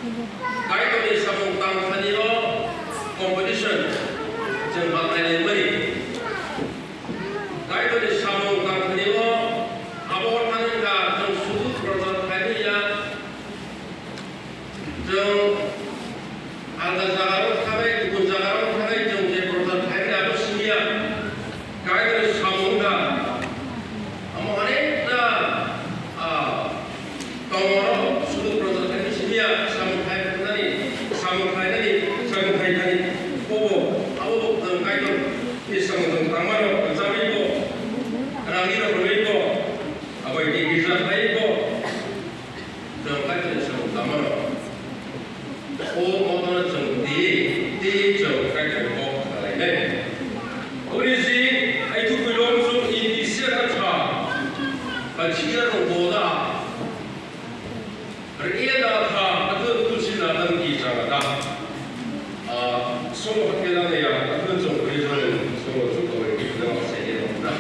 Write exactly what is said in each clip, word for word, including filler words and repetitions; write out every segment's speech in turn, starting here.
Kaitorni samung tang thani o competition chwng baknai nangmani. Kaitorni samung tang thani o abo thani wngkha chwng sudu prochar khaimani ya. Chwng alda jaga o thanai, kubun jaga o thanai, chwng je prochar khaimani abo simi ya. Kaitorni samung wngkha. Amo onekta, ah, Tongmoro sudu prochar khaini simi ya, samung khai nani, samung khai nani, samung khai nani. Bobo, abo bo, um, Kaitor ni samung tang tangmano, jabwi bo, rangni rok rwwi bo, abo ini girja khai bo, jang Kaitor ni samung tangmano. O motono chwng twi, twi chwng Kaitor kok salainai. Oboni si, ai tu kulom sung in isi kha tha. Kachia rong boda. Ria da tha, atu tu si na dan ki changa da. Ah, solo hakela ne ya, atu chwng ri jang, solo chu ko ri na se ye na.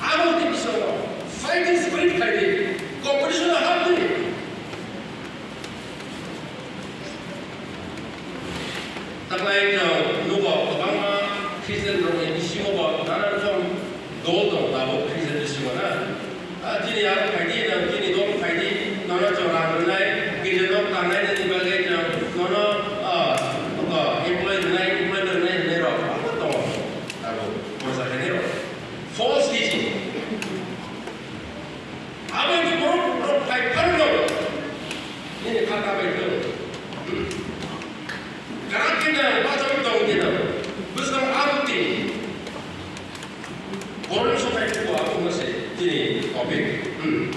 Abo tei bisingo fighting spirit khai di, competition o hap di. Taklai chwng nugo kwbangma Christian rokni bisingo bo nana rokom dol tongo tabuk Christian bisingo na. Ah, chini aro phaidi, nang chini dol phaidi, nono chwng rang rwnai, girja nok tangnai nini bagwi chwng nono, ah, employee rwnai, employee rwnai hinwi rok abo tongo tabuk, prochar khainai rok. False teaching. Abo ni borok rok phai phano nini kha ta bai thung. Gra khe nang bachai tong khe nang. Bwswk abo tini. Borok ni sophai khe bo abo wngma se tini topic. Hmm.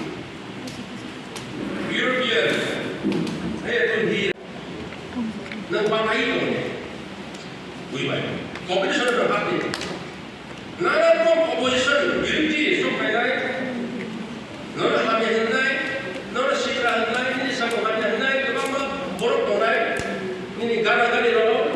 European. Hey, tun hi. Nang ba nai tong. Bui bai. Competition no hap ni. Nana rokom opposition, biruti sok phainai, nono hamya hwnnai, nono sitra hwnnai, nini samung hamya hwnnai, kwbangma borok tongnai, nini gana gani rok.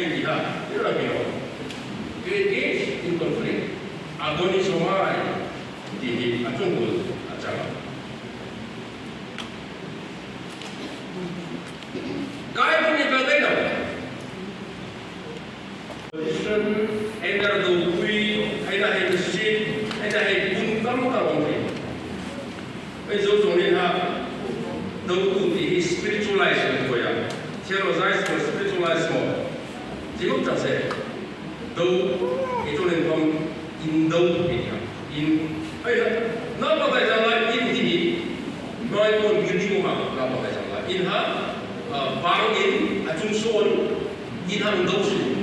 Iha, ira bino. To engage in conflict. Aboni somai, dihi, achung bul, achang. Kai bini bagwi no. Position, either the weak, either he is sick, either he is bun kam ka wong ni. Ei jo jong ni ha, do tu ti spiritualize ni ko ya. Theologize mo, spiritualize mo. Jibuk ta se. Do, ito ni kom in do ni ya. In, ei na, na pa ta jala in di ni. Noi ko building ma, na pa ta jala. In ha, ah, bang in, achung son, in ha do si.